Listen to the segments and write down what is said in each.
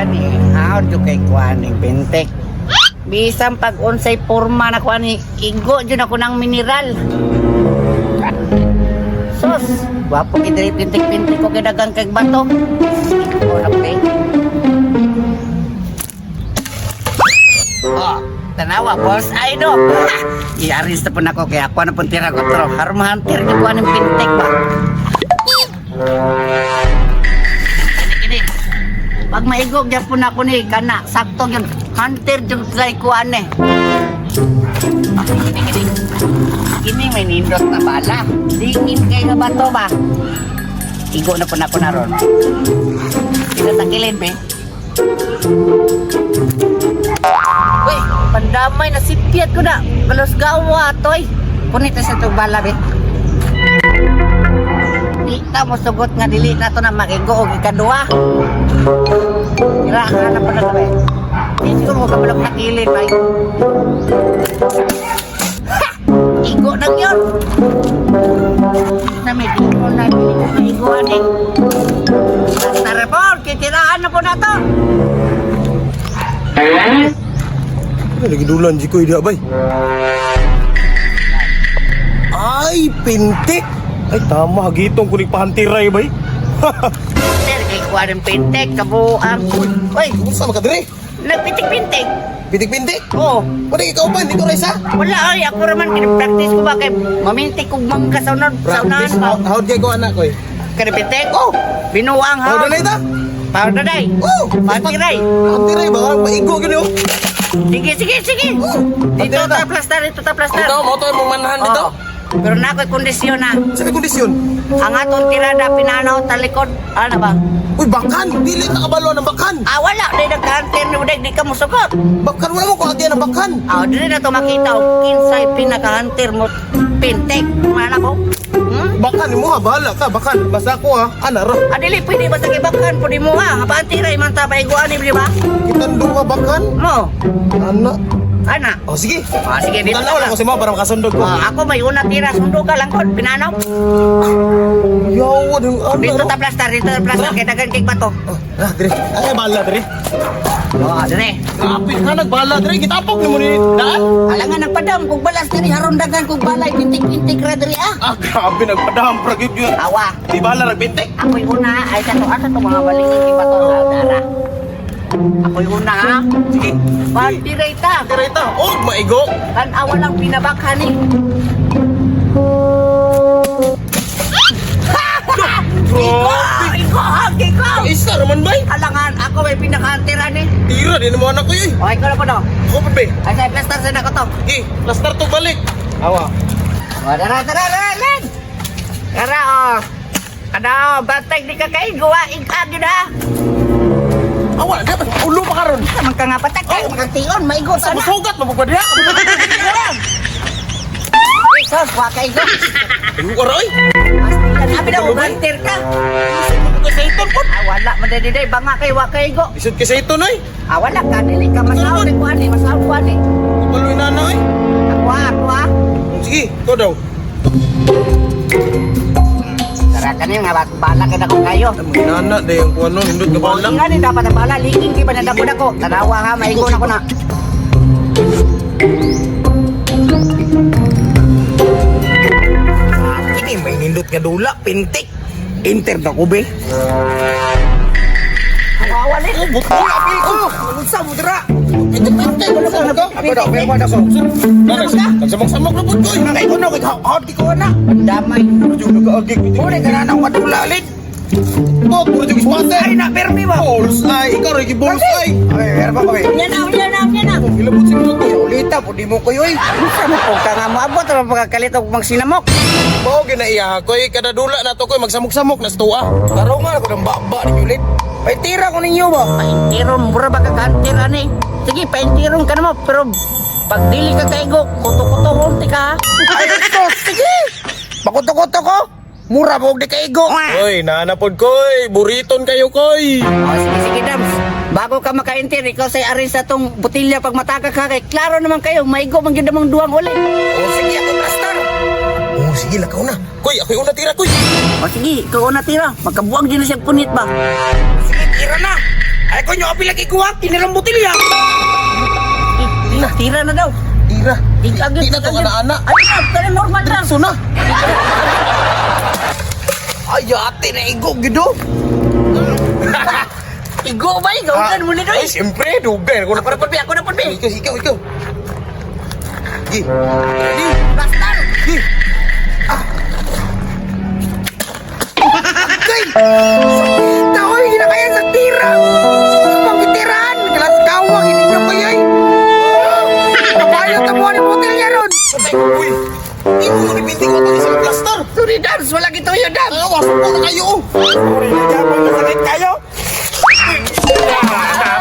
Kani, hawd jud kay kuan ning pintik. Bisan pag unsay porma na kuan ni igo jud ako ng mineral. Sus, gwapo kay diri pintik-pintik ko kay dagang kay bato. Igo na ko eh. Oh, tanawa boss ay no. I-arrange na po nako kay ako na pong tira ko tro. Haron mahantir ni kuan ng pintik ba. Kini kini. Pag maigog gyapon ako ni kana sakto gyud hunter jud sa kuan eh. Ah, kini kini. Kini may nindot na bala. Dingin kay nga bato ba. Igo na po na ako na ron. Pinatakilin be. Uy, pandamay na sipyat ko na. Balos gawa toy. Punit na sa itong bala be. Di ta mo sugot nga dili na to na makigo og ikaduha. Ira ka na pala sabi. Dito mo ka pala nakilin bay. Ha! Igo na yun. Na may di ko na dili ko maiguan eh. Basta report, kitiraan na po na to. Lagi dulan ji ko dia bay. Ay, pintik. Ay, tama hagitong kunig pahantiray bay. Sir, kay kuha ng pintek, kabuang. Uy, Unsa man ka dire? nagpitik-pintik. Pintik-pintik. Oo. Wala ikaw ba hindi ko resa? Wala ay, ako raman kini-practice ko ba kay mamintik kog mangga sa unan, sa unahan Practice ba. how kay ko anak koy. Kini-pintik? Oh, binuang ha. How dalay ta? Powder day. Oh, Pantiray. Pantiray ba? Maigo gyud oh. Sige, sige, sige. Oh, Dito pantiray ta ta. plastar, dito ta plastar. Ikaw mo to imong manhan dito. Oo. Pero na ako'y kondisyon na. Sa may kondisyon. Ang atong tirada pinanaw talikod. Ano ba? Uy, bakan! Dili ta kabalo ng bakan! Ah, wala. Di nagka-hunter ni Uday, di ka musugot. Bakan wala mo ko agyan ng bakan. Ah, dili na to makita og kinsay pinaka-hunter mo pintek. Mana ko? Hmm? Bakan mo ha, bahala ka, bakan. Basta ako ha, ana ra. Ah, dili pwede ba sa kibakan pwede mo ha. Pantiray man ta paiguan ni di ba? Kitang duha bakan. Mo. Ana. Ana. Oh, sige. Ah, sige dito. Tanaw lang ko si mo para makasundog ko. Ah, ako may una tira sundo ka lang kon pinanaw. Yawa ding ana. Dito ta plastar, dito ta plastar kay dagan kay bato. Oh, ah, dire. Ay, bala dire. Oh, dire. Grabe ka nagbala dire. Gitapok nimo ni daan. Alangan nagpadam kog balas diri haron dagan kog balay pintik-pintik ra diri ah. Ah, grabe nagpadam pra gyud yun. Awa. Di bala nagbintik. Ako'y una ay sa to asa to mga balik kay bato ah, dara. Ako'y una ha. Sige. Pantiray ta. Dire ta. Og maigo. Tan-awa lang pinabakhan eh. Iko! Iko! Iko! Isa raman bay. Alangan, ako may pinaka-antira ni. Tira din mo anak ko yun. Okay ko na po no. Ako pa be. Ay, sa plastar sa nako to. Sige, plaster to balik. Awa. O, tara, tara, tara, Len! Tara, o. Ano, bantay di ka kay gawa, ikag yun ha. Awa, dapat ulo pa karon. Naman ka nga patag, kay makation, maigo Sa sana. musugat mo pa diha. Sos, wa kay go. Igo ra oy. Abi daw, hunter ka. Isod ka sa iton pod. Ah, wala, madadiday, banga kay wa kay go. Isod ka sa iton oy. Ah, wala ka, dili ka masaw ni kuan ni, masaw kuan ni. Kabaloy na na oy. Ako ha, ako ha. Sige, ikaw daw. Tara kanin nga bala kay dako kayo. Nana, day ang kuwan nun, hindot ka bala. Nga ni dapat ang bala, liking kay ba na dako. Tanawa ha, maigo na ko na. Ini may nindot nga dula, pintik. Inter na ko be. Awa ni. Buti apil ko. Unsa mo dira? Pintik-pintik wala ka. Ako daw, pero wala ko. Nagsamok-samok na pud ko. Kay kuno kay hot ko na. Damay. Puro nagaagig. Uli ka na ng madula ulit. Bo, puro jud sponsor. Ay na, permi ba? Bullseye, ikaw ra gi bullseye. Ay, meron pa kami. Yan na, yan na, yan na. Gilabot si ko. Ulita, pudi mo ko yun. Unsa mo po ka nga moabot ra pagkalit og magsinamok. Mao ginaiya koy kada dula na to koy magsamok-samok na sa tuwa. Taro nga ako ng baba ninyo ulit. Ay, tira ko ninyo ba? Paintiron, mura ba ka kantir ani? Sige, paintiron ka na mo, pero pag dili ka kaigo, kuto-kuto ti ka. ha? Ay, ito, sige. Makuto-kuto ko. Mura mo di kaigo. Oy, nanapod koy, buriton kayo koy. O, sige, sige, Dams. Bago ka makaintir, ikaw say arin sa tong botilya pag mataka ka kay klaro naman kayo, maigo man gyud among duwang uli. O, sige, ako plaster. Oh, sige lakaw na. Koy, ako'y una tira koy. O sige, ikaw una tira. Magkabuang din na siya punit ba? Sige, tira na. Ay ko nyo apil lagi kuha, tinirang botelya. Tira na daw. Tira. Tigag Di na to ana-ana. Ano na, pero normal lang. Diretso na. Ay, ate na igo gido. Igo ba? Gawin mo ni Ay, Doy. siyempre, dugay. Ako na Ako na pud, ako na pud. Ikaw, ikaw, ikaw. Gi. Ready? Basta. Gi. Kay! Sakita oy, ginakayan sa tira. Pangitiran, galas kawang ininyo kay ay. Kabayo ta mo ni botelya ron. Uy! Imo yung ipinting ko ito isang plaster. Sorry, Dams. Wala gituyo, Dams. Ano, wasak po na kayo. Oh. Sorry na japon na sakit kayo.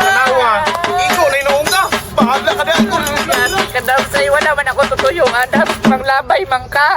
Tanawa. Ikaw na inuong ka. Bahala ka na ako. Kadam sa'yo, wala man ako tutuyong, Adam. Manglabay, mangka.